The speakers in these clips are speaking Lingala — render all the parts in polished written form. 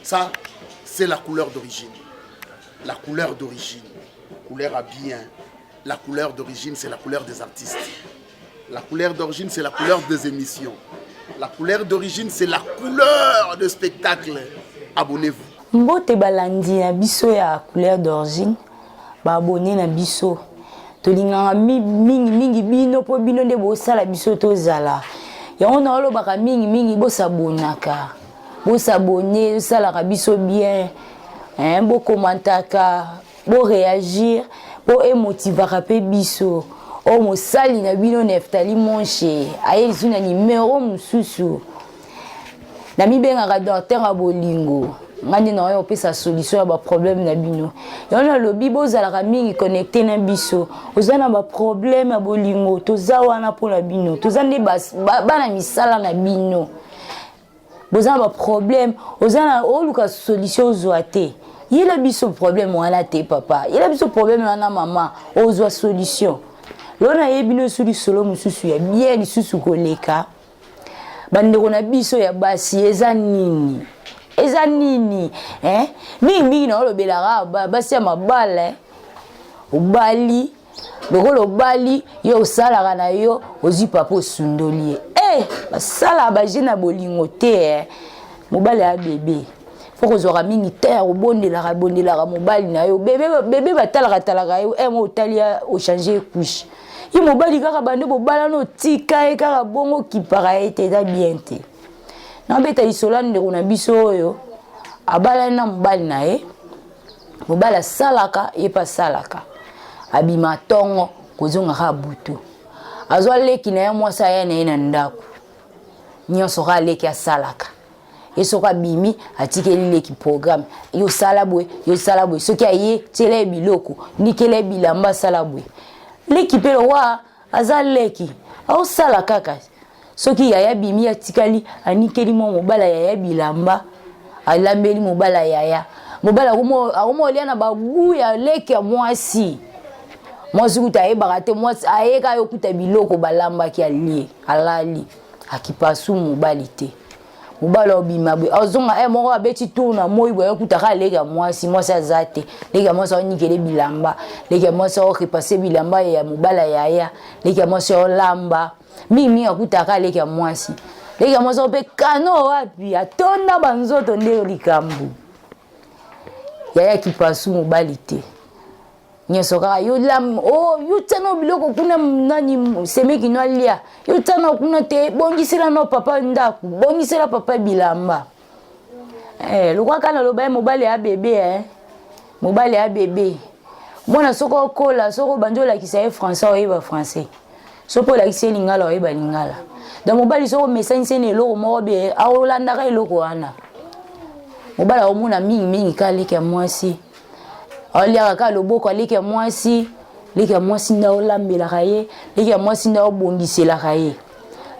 Ça, c'est la couleur d'origine. La couleur d'origine. Couleur à bien. La couleur d'origine, c'est la couleur des artistes. La couleur d'origine, c'est la couleur des émissions. La couleur d'origine, c'est la couleur de spectacle. Abonnez-vous. Mbote balandi na biso ya couleur d'origine, ba abonné na biso. Tolingaka mingi mingi bino po bino nde bosala biso tozala. Yango na olobaka mingi mingi bosabonaka. Bosabonne, osalaka biso bien. Hein, bokomantaka, bo réagir po emotivaka pe biso. Oyo mosali na bino Neftali Monshe aye lisusu na numero mosusu. Namibengaka docteur ya bolingo. Nga nde naoya kopesa solution ya ba problème na bino. Yango nalobi bozalaka mingi connecté na biso. Oza na ba problème ya bolingo, toza wana mpona bino. Toza nde bana misala na bino. Boza na ba problème, oza na oluka solution ozwa te. Yela biso problème wana te papa. Yela biso problème wana mama, ozwa solution. Lelo nayebi bino lisusu lisolo mosusu ya bien lisusu koleka. Bandeko na biso ya basi eza nini? Eza nini? Hein? Mingi mingi na olobelaka basi ya mabala, eh? Obali, lokola obali, yo osalaka na yo, ozwi papa osundoli ye. Eh, basalaka ba jeu na bolingo te, eh? Mobali ya bébé. Faut kozwaka mingi te ya kobondelaka, bondelaka mobali na yo. Bébé, bébé batalaka talaka yo, eh, mo otali ya ochanger couche. Ye mobali kaka bande bobala no tika ye kaka bongo kipaka ye te, eza bien te. Nabeta lisolo ya ndeko na biso oyo abalani na mobali na ye. Mobali asalaka, ye pe asalaka. Abima tongo kozonga kaka butu. Azwa leki na ye mwasi aya na ye na ndako. Nyonso kaka leki asalaka. Ye soki abimi atikeli leki programme, yo sala boye, yo sala boye. Soki aye tiela ye biloko, nikela ye bilamba, sala boye. Leki pe lowa aza leki, aosala kaka. Soki yaya abimi atikali anikeli mwa mobala yaya bilamba, alambeli mobala yaya. Mobala akoma olia na bagu ya leki ya mwasi. Mwasi kuta ayebaka te, mwasi ayeka yo kuta biloko balambaki alie, alali. Akipasu mobali te. Mobali obima boye, azonga, eh, moko abeti tour na moi boye, akutaka leki ya mwasi, mwasi aza te. Leki ya mwasi aonikele bilamba, leki ya mwasi aorepase bilamba ya mobali ya yaya, leki ya mwasi aolamba. Mingi mingi akutaka leki ya mwasi. Leki ya mwasi mpe kano wapi, atonda ba nzoto nde likambo. Yaya kipasu mobali te. Nyonso kaka yo lam, oh, yo tia na biloko kuna nani semeki no alia. Yo tia na kuna te, bongisela no papa ndako, bongisela papa bilamba. Eh, lokwa kana loba ye mobali ya bébé, eh. Mobali ya bébé. Mwana soko okola, soko bandi olakisa ye français, oyeba français. Soko olakisa ye lingala, oyeba lingala. Donc mobali soko mesanisi ye na eloko moko be, aolandaka eloko wana. Mobali aomona mingi mingi ka leki ya mwasi. Aliaka kaka loboko aleki ya mwasi, leki ya mwasi nde aolambelaka ye, leki ya mwasi nde aobongiselaka ye.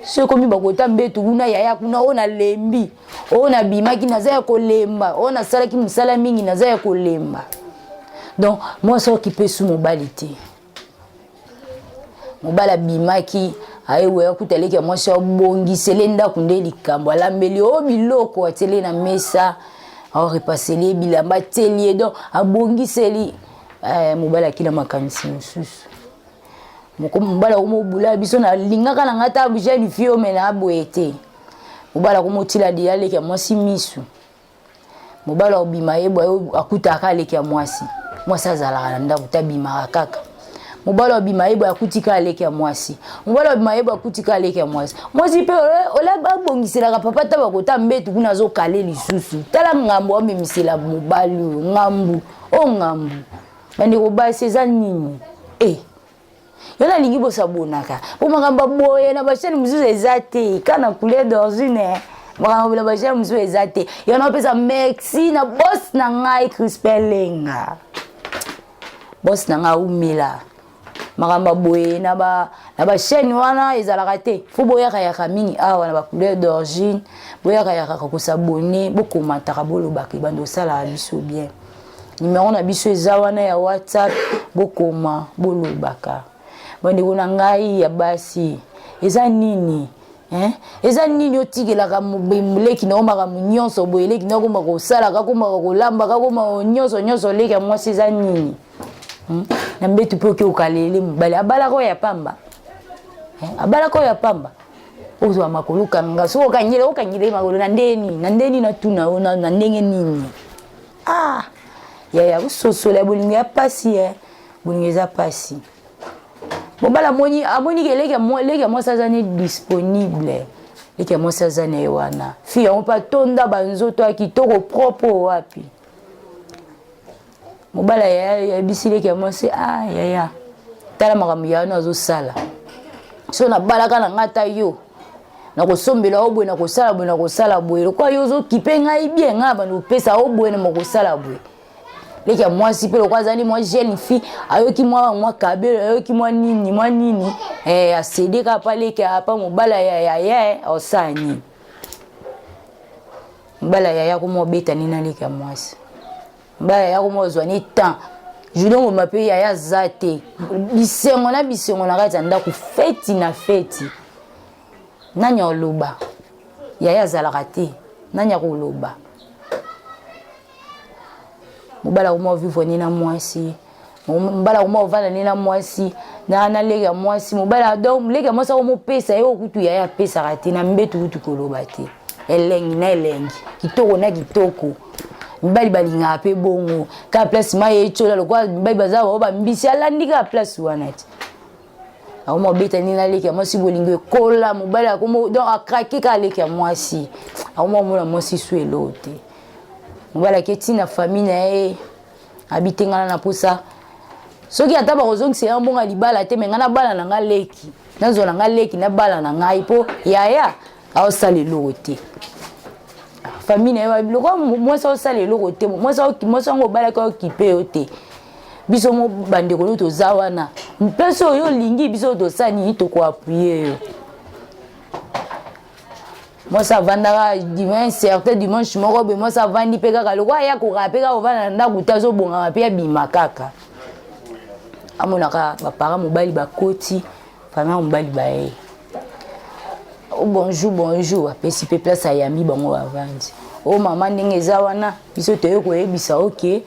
Soki ekomi bakota mbetu kuna yaya kuna oyo nalembi, oyo nabimaki naza ya kolemba, oyo nasalaki mosala mingi naza ya kolemba. Donc mwasi okipe su mobali te. Mobali abimaki ayewe akuta leki ya mwasi abongisele ndako nde likambo, alambeli oyo biloko atieli na mesa, aorepaseli ye bilamba atieli ye, donc abongiseli. Mobali akila makanisi mosusu. Moko mobali akomobula biso na lingaka na ngai ta jeune fille oyo, mais na boye te. Mobali akomotila deya leki ya mwasi misu. Mobali akobima ye boye akutaka leki ya mwasi. Mwasi azalaka na ndako te, abimaka kaka. Mobali akobima ye boye akuti kaka leki ya mwasi. Mobali akobima ye boye akuti kaka leki ya mwasi. Mwasi mpe ola abongiselaka papa ta bakota mbetu kuna azokale lisusu. Tala ngambo amemisela mobali oyo, ngambu, oyo ngambu. Bandeko basi eza nini? Yo nalingi bosabonaka po makambo boye na ba chaîne mosusu eza te, ka na couleur d'origine makambo na ba chaîne mosusu eza te. Yo napesa merci na boss na ngai Crispin Lenga, boss na ngai aumela makambo boye na ba na ba chaîne wana ezalaka te. Fo boyaka yaka mingi awa na ba couleur d'origine, boyaka yaka kosabonner, bokomantaka, bolobaka ebanda osalaka biso bien. Numéro na biso eza wana ya WhatsApp, bokoma bolobaka. Bandeko na ngai ya basi eza nini? Hein? Eza nini otikelaka leki na yo makambo nyonso boye, leki na yo akomaka kosalaka, akomaka kolambaka, akomaka nyonso nyonso, leki ya mwasi eza nini? Na mbetu mpe oke okalele mobali abalaka oyo ya pamba, hein? Abalaka oyo ya pamba, ozwa makolo okanga, soki okangele okangele makolo na ndenge nini, na ndenge nini natuna yo na ndenge nini? Ah yaya, ososola bolingo ya pasi, eh bolingo eza pasi. Mobali amoni, amoni ke leki ya mwasi aza ne disponible, leki ya mwasi aza na ye wana, fille yango mpe atonda banzoto ya kitoko propre wapi. Mobali ayebisi leki ya mwasi: "Ah yaya, tala makambo ya wana azosala, so nabalaka na ngai ata yo nakosombela yo boye, nakosala boye, nakosala boye, lokola yo ozokipe ngai bien, ngai bando kopesa yo boye na makosala boye." Leki ya mwasi mpe lokola azali mwa jeune fille, ayoki mwa kabelo, ayoki mwa nini mwa nini, asede kaka pa leki apa mobali ya yaya. Osala nini? Mobali ya yaya koma obeta nini na leki ya mwasi? Mobali ya yaya koma ozwa ni temps journée ngoma mpe yaya aza te, bisengo na bisengo na kati ya ndako, feti na feti. Nani oloba? Yaya azalaka te, nani akoloba? Mobali akoma ovivre ni na mwasi, mobali akoma ovanda ni na mwasi na leki ya mwasi. Mobali donc leki ya mwasi akomopesa ye okutu yaya apesaka te na mbetu, kutu koloba te, elengi na elengi, kitoko na kitoko. Mibali balingaka mpe bongo kaka place mai etyola, lokola mibali baza bao bambisi, alandi kaka place wana ti akoma obeta nini na leki ya mwasi. Bolingo ekola, mobali akoma donc acraquer kaka leki ya mwasi, akoma omona mwasi su eloo te. Mobali ake ntina famille na ye, abi te, ngana na posa soki ata bakozongisa ya mbongo ya libala te, me ngai nabala na ngai leki, nazwa na ngai leki, nabala na ngai, mpo yaya aosala eloko te. Famille na ye, lokola mwasi aosala eloko te, mwasi yango obalaki aokipe yo te, biso mo bandeko oyo toza wana mpe so oyo olingi biso tosala nini, tokoappuyer yo. Mwasi avandaka dimanche, certain dimanche moko boye, mwasi avandi mpe kaka lokola aya kokaa mpe kaka kovanda na ndako te, azobongama mpe abima kaka, amonaka baparent mobali bakoti, famille mobali baye: "Oh, bonjour, bonjour." Apesi mpe place, ayambi bango, bavandi. "O mama, ndenge eza wana, biso toye koyebisa oke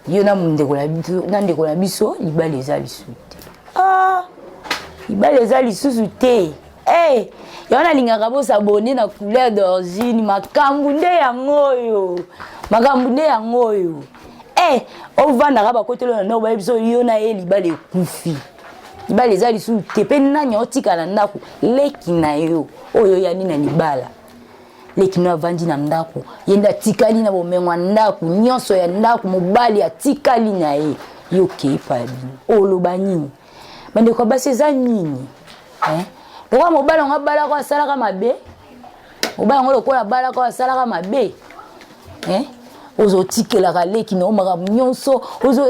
yo na ndeko na biso, libala eza lisusu te." Ah, libala eza lisusu te. Hey, yango nalingaka bos'abonner na Couleur d'Origine. Makambo nde yango oyo, makambo nde yango oyo. Hey, ovandaka, bakoteli na ndako, bayebi biso yo na ye libala ekufi, libala eza lisusu te. Mpe nani aotika na ndako? Leki na yo oyo oyani na libala. Leki no avandi na ndako, ye nde atikali na bomengo ya ndako nyonso ya ndako, mobali atikali na ye, yo okei pa bino, oloba nini? Bandeko ya basi, eza nini, eh? Lokola mobali yango abalaka asalaka mabe, mobali yango lokola abalaka asalaka mabe, eh? Ozotikelaka leki na yo makambo nyonso.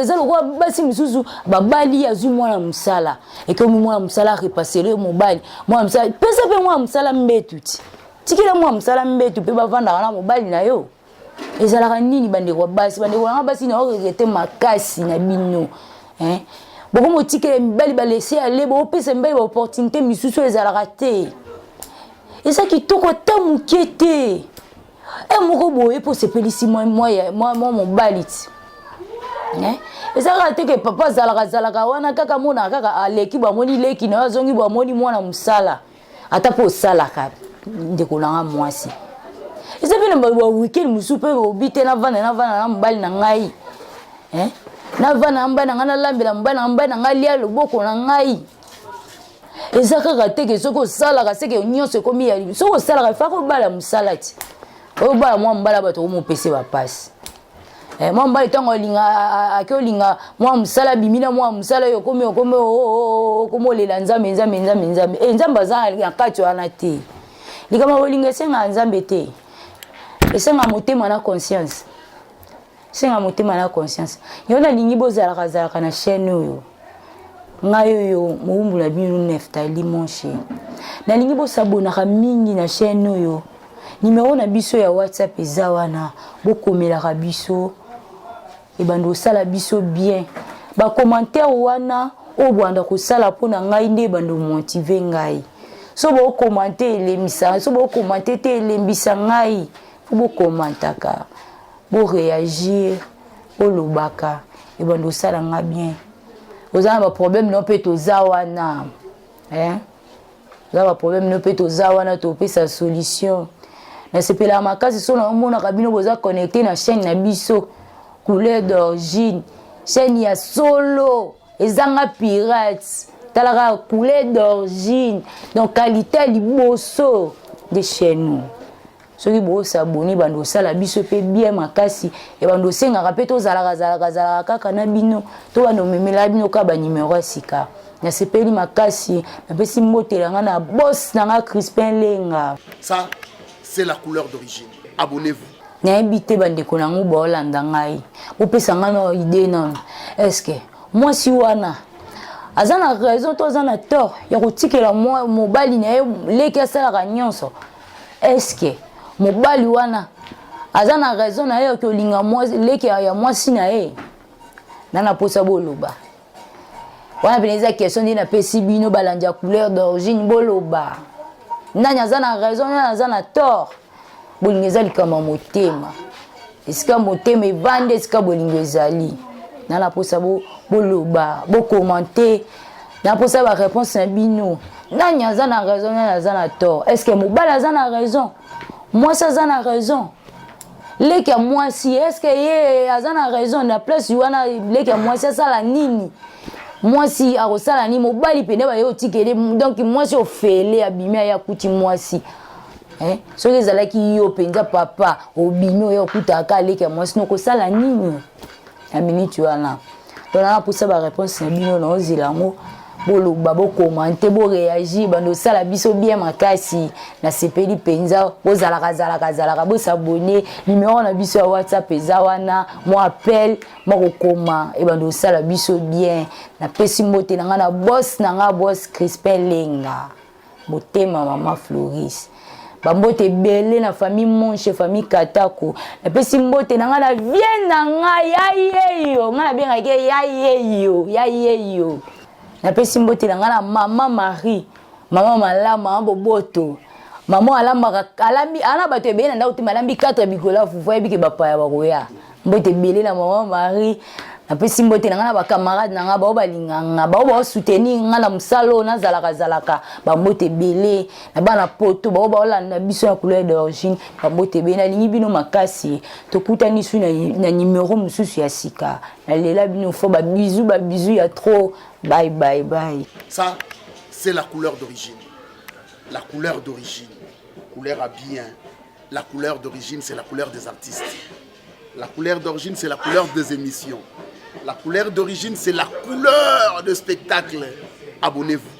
Eza lokola basi misusu babali, azwi mwana mosala, ekomi mwana mosala arepasele mobali. Mwana mosala, pesa mpe mwana mosala mbetu, ti tikela mwana mosala mbetu mpe bavandaka na mobali na yo. Ezalaka nini, bandeko ya basi? Bandeko nanga basi, na oregretter makasi na bino, eh? Bokomotikela mibali balese ale, bopesa mibali baopportunité misusu oyo ezalaka te, eza kitoko ata moke te. E moko boye mpo osepelisi mwa mobali ti, eza kaka te ke papa azalaka azalaka wana kaka, monaka kaka aleki, bamoni leki na yo azongi, bamoni mwana mosala. Ata mpo osalaka, ndeko nanga mwasi, eza mpe na baweekend mosusu mpe obi te, navanda navanda na mobali na ngai, navanda na mobali na ngai, nalambela mobali na mobali na ngai, lia loboko na ngai. Eza kaka te ke soki osalaka seke nyonso ekomi ya. Soki osalaka, efaka obala mosala ti oyo obala mwa mobala, bato okomopese bapasi. Mwa mobali ntango alinga, ake olinga mwa mosala, abimi na mwa mosala oyo, okomi okomi okomi olela Nzambe, Nzambe, Nzambe, Nzambe. Nzambe aza na kati wana te. Likambo bolingo esengaka Nzambe te, esengaka motema na conscience, esenga motema na conscience. Yango nalingi bozalaka zalaka na chaîne oyo. Ngai oyo mowumbu na bino Neftali Monche, nalingi bos'abonnaka mingi na chaîne oyo. Nimero na biso ya WhatsApp eza wana, bokomelaka biso, ebanda kosala biso bien. Bacommentaire wana oyo bwanda kosala mpo na ngai nde ebanda motiver ngai. So bokomante elembisa, so bokomante te elembisa ngai. Fo bokomantaka, boréagir, bolobaka, ebanda osala nga bien. Oza na baproblème no mpe toza wana, eh? Oza baproblème no mpe toza wana, topesa solution. Nasepelaka makasi so naomonaka bino boza connecté na chaîne na biso Couleur d'Origine, chaîne ya solo ezanga pirate. Talaka Couleur d'Origine, donc qualité ya liboso nde chaîne. Soki bosaboni, bando osala biso mpe bien makasi. Ebando osengaka mpe tozalaka zalaka zalaka kaka na bino, to bando omemela bino kaka banimero ya sika. Nasepeli makasi, napesi mbote na nga na boss na nga Crispin Lenga. Ça, c'est la couleur d'origine. Abonnez-vous. Nayebi te, bandeko nango baolanda ngai, bopesa ngai na idée nano. Est-ce mwasi wana aza na raison to aza na tort ya kotikela mobali na ye leki asalaka nyonso? Est-ce mobali wana aza na raison na ye ya kolinga leki ya mwasi na ye? Na mposa boloba wana pene eza question nde napesi bino, balandi ya Couleur d'Origine. Boloba nani aza na raison, nani aza na tort. Bolingo eza likambo ya motema. Esika motema evandi, esika bolingo ezali. Na mposa boloba, bokomante, na mposa baréponse na bino. Nani aza na raison, nani aza na tort? Est ce que mobali aza na raison, mwasi aza na raison, leki ya mwasi, est ce que ye aza na raison na place wana? Leki ya mwasi asala nini? Mwasi akosala nini? Mobali pene baye otikele, donc mwasi ofele abimi, aye akuti mwasi, eh? Soki ezalaki yo mpenza papa, obimi, oyo okutaka aleki ya mwasi, nokosala nini na minute wana? Donc nanga mposa baréponse na bino, naozela yango. Boloba, bokomante, boréagir, bando osala biso bien makasi. Nasepeli mpenza. Bozalaka zalaka zalaka, bosabone. Numero na biso ya WhatsApp eza wana, mwa appel mwa kokoma, ebando osala biso bien. Napesi mbote na ngai na boss na ngai, boss Crispin Lenga, motema mama Floris. Bambote ebele na famille Monche, famille Katako. Napesi mbote na ngai na vie na ngai ya yeyo, ngai nabengaki ya yeyo, ya yeyo. Napesi mbote na ngai na mama Marie, mama malamu, mama boboto, mama alambaka, alambi ana bato ebele na ndako te, alambi 4 bikola fufu, ayebike bapaya bakoya. Mbote ebele na mama Marie. Napesi mbote na ngai na bacamarade na ngai, bao balinganga, bao baosoutenir ngai na mosala oyo nazalaka zalaka. Bambote ebele na bana Poto, bao baolanda biso na Couleur d'Origine. Bambote ebele, nalingi bino makasi. Tokutani su na numero mosusu ya sika. Nalela bino fo, babizu, babizu ya trop. Bye bye bye. Ça, c'est la couleur d'origine. La couleur d'origine, couleur à bien. La couleur d'origine, c'est la couleur des artistes. La couleur d'origine, c'est la couleur des émissions. La couleur d'origine, c'est la couleur de spectacle. Abonnez-vous.